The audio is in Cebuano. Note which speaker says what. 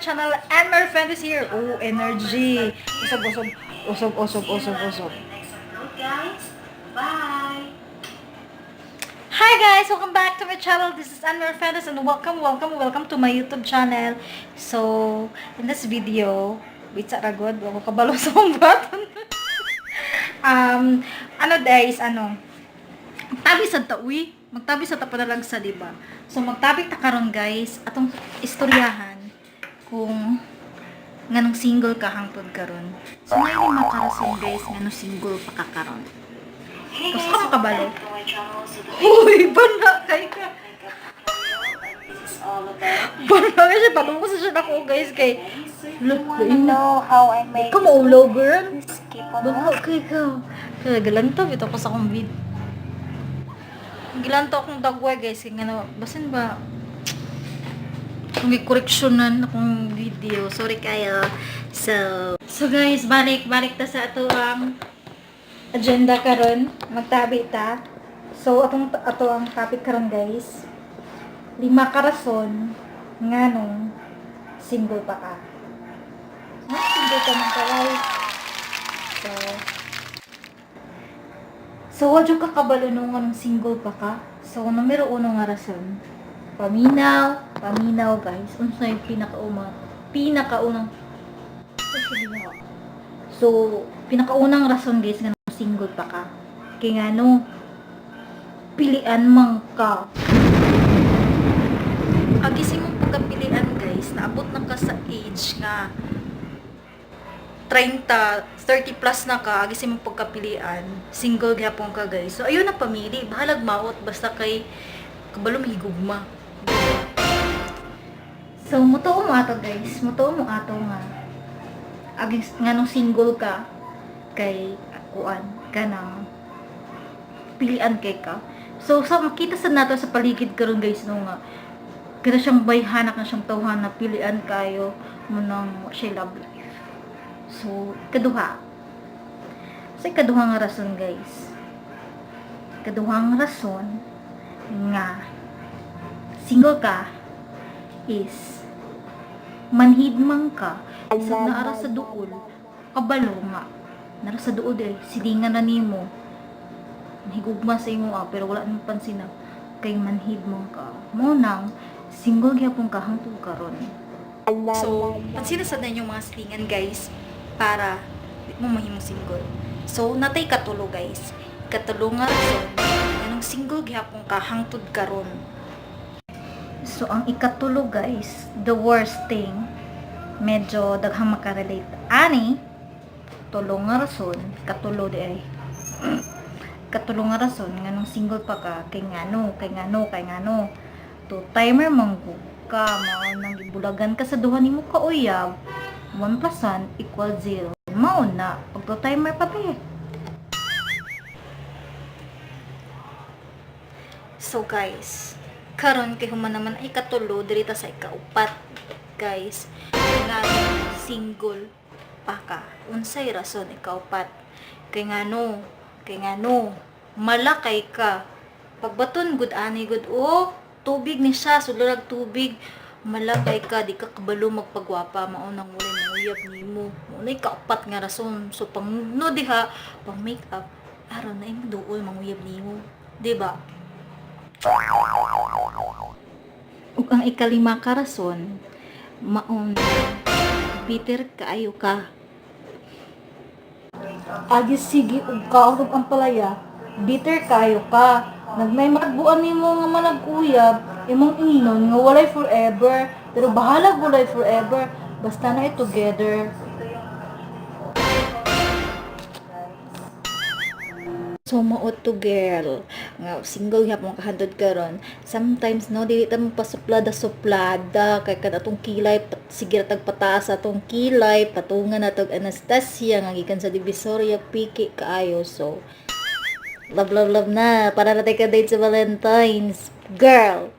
Speaker 1: channel. And my friend is here. Oh, energy. Usog, usog, usog, usog, usog, usog.
Speaker 2: Next upload, guys. Bye!
Speaker 1: Hi guys! Welcome back to my channel. This is Anne Fernandez and welcome, welcome, welcome to my YouTube channel. So, in this video, wait sa ragod, wako kabalo sa akong button. Ano guys, ano, magtabi sa ta, uy. Magtabi sa ta panalag sa, diba? So, magtabi ta karon guys, atong istoryahan kung nganong single ka hangtod karon. So, may lima ka rason guys, nganong single pa ka karon.
Speaker 2: Hey
Speaker 1: Gusto
Speaker 2: guys,
Speaker 1: ka makabalo?
Speaker 2: welcome back to my channel. So today
Speaker 1: Uy, bana kay ka.
Speaker 2: makeup tutorial and this is all about
Speaker 1: Bana siya, palungkot sa siya nako guys kay
Speaker 2: So if
Speaker 1: Look,
Speaker 2: you wanna
Speaker 1: lain na.
Speaker 2: know how I make
Speaker 1: Ikaw mo ulo, girl.
Speaker 2: please keep on
Speaker 1: Bana kay ka. Kaya galanto bitaw ko sa akong vid. Gilanto akong dagway guys kay ngano basin ba kung i-correctionan akong video. Sorry kayo. So guys, balik balik ta sa ato ang agenda karon, magtabi ta. So atong ato ang topic karon guys. Lima ka rason nganong single pa ka. Ha? Single ka man kaway. So, wa jud ka kabalo nung anong single pa ka. So, numero uno nga rason. Paminaw, paminaw guys. Unsa yung pinakaunang. So, pinakaunang rason guys nga single pa ka. Kay ngano pilian man ka. Agising mong pagkapilian guys, naabot na ka sa age nga 30, 30 plus na ka, agising mong pagkapilian, single gyapon ka guys. So ayun na pamili, bahalag maot basta kay kabalo mahigugma. So mutuo mo ato guys, mutuo mo ato nga agis nganong single ka kay kuan kanang pilian kay ka. So sa makita sa nato sa paligid karon guys no nga kita siyang bayhanak na siyang tawhan na pilian kayo mo nang siya love life. So, ikaduha. Sa ikaduha nga rason, guys. Ikaduhang rason nga single ka is manhid man ka sa naara sa duol, kabalo nga nara sa duol eh silingan na nimo, higugma sa imo ah, pero wala nang pansin na kay manhid man ka mo nang single gyapon ka hangtod karon. So, pansin na sa inyong mga silingan guys para di mo mahimong single. So, natay katulo guys. Katulo nga rason nganong single gihapon ka hangtod karon. So, ang ikatulo guys, the worst thing, medyo daghang makarelate. Ani, tulo nga rason, katulo di ay. Katulo nga rason, nganong single pa ka, kay ngano, kay ngano, kay ngano. Two timer man gud ka, mao nang gibulagan ka sa duha nimo ka uyab, 1 plus 1 equal 0. Mao na, pag two timer pa be. So guys, karon kay human naman ay katulo diri ta sa ikaupat. Guys, nga single pa ka. Unsay rason ikaupat? Kay ngano, kay ngano, malakay ka. Pagbaton gud ani gud oh, tubig ni siya, sulurag tubig. Malakay ka, di ka kabalo magpagwapa, mao nang walay manguyab nimo. Mao na ikaupat nga rason. So pang no diha, pang make up, aron na imong duol manguyab nimo. Di ba? Ug ang ikalima ka rason, maon bitter kaayo ka. Agi sige ug kaon og ampalaya, bitter kaayo ka. Nagmay matagbuan nimo nga managuyab, imong ingnon nga walay forever, pero bahalag walay forever, basta na together. So mao to girl, nga single gyapon ka hantod karon. Sometimes no dili ta magpasuplada suplada kay kad atong kilay sige ra tag pataas atong kilay patungan natog Anastasia nga gikan sa Divisoria piki kaayo. So love love love na para na tay ka date sa Valentine's girl.